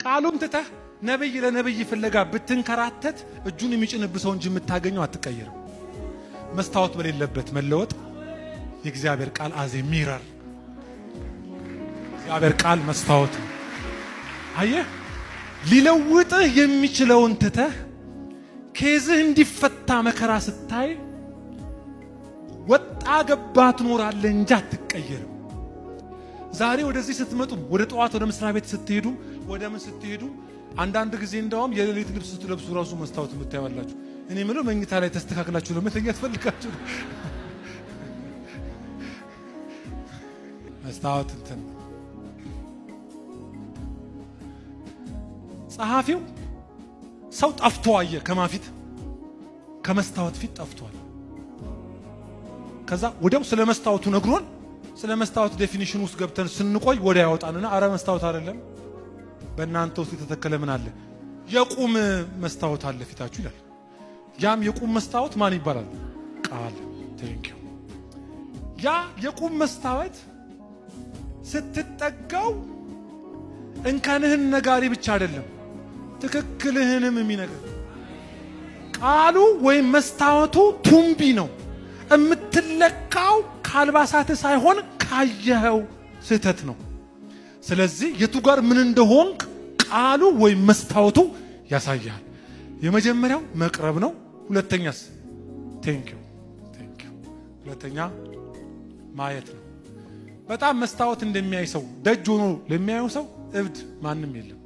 ቃሉን ትተህ ነብይ ለነብይ ፍለጋ ብትንከራተት እጁን የሚጭንብ ሰው እንጂ የምታገኘው አትቀየርም። መስታወት በሌለበት መለወጥ የእግዚአብሔር ቃል as a mirror፣ እግዚአብሔር ቃል መስታወት ነው። አየህ፣ ሊለውጥህ የሚችለውን ትተህ case ህ እንዲፈታ መከራ ስታይ ወጣ ገባ ትኖራለህ እንጂ አትቀየርም። ዛሬ ወደዚህ ስትመጡ፣ ወደ ጠዋት ወደ መስሪያ ቤት ስትሄዱ፣ ወደ ምን ስትሄዱ፣ አንዳንድ ጊዜ እንደውም የሌሊት ልብስ ስትለብሱ ራሱ መስታወት የምታዩዋላችሁ። እኔ የምለው መኝታ ላይ ተስተካክላችሁ ለመተኛት ፈልጋችሁ ነው። መስታወት እንትን ጸሐፊው ሰው ጠፍቶ አየ። ከማፊት ከመስታወት ፊት ጠፍቷል። ከዛ ወዲያው ስለ መስታወቱ ነግሮን ስለ መስታወት definition ውስጥ ገብተን ስንቆይ ወዲያ ያወጣንና አረ መስታወት አይደለም፣ በእናንተ ውስጥ የተተከለ ምን አለ? የቁም መስታወት አለ ፊታችሁ ይላል። ያም የቁም መስታወት ማን ይባላል? ቃል። Thank you። ያ የቁም መስታወት ስትጠጋው እንከንህን ነጋሪ ብቻ አይደለም፣ ትክክልህንም የሚነግር ቃሉ ወይም መስታወቱ ቱምቢ ነው። የምትለካው ካልባሳትህ ሳይሆን ካየኸው ስህተት ነው። ስለዚህ የቱ ጋር ምን እንደሆንክ ቃሉ ወይም መስታወቱ ያሳያል። የመጀመሪያው መቅረብ ነው። ሁለተኛስ? Thank you፣ thank you። ሁለተኛ ማየት ነው። በጣም መስታወት እንደሚያይ ሰው፣ ደጅ ሆኖ ለሚያየው ሰው እብድ ማንም የለም።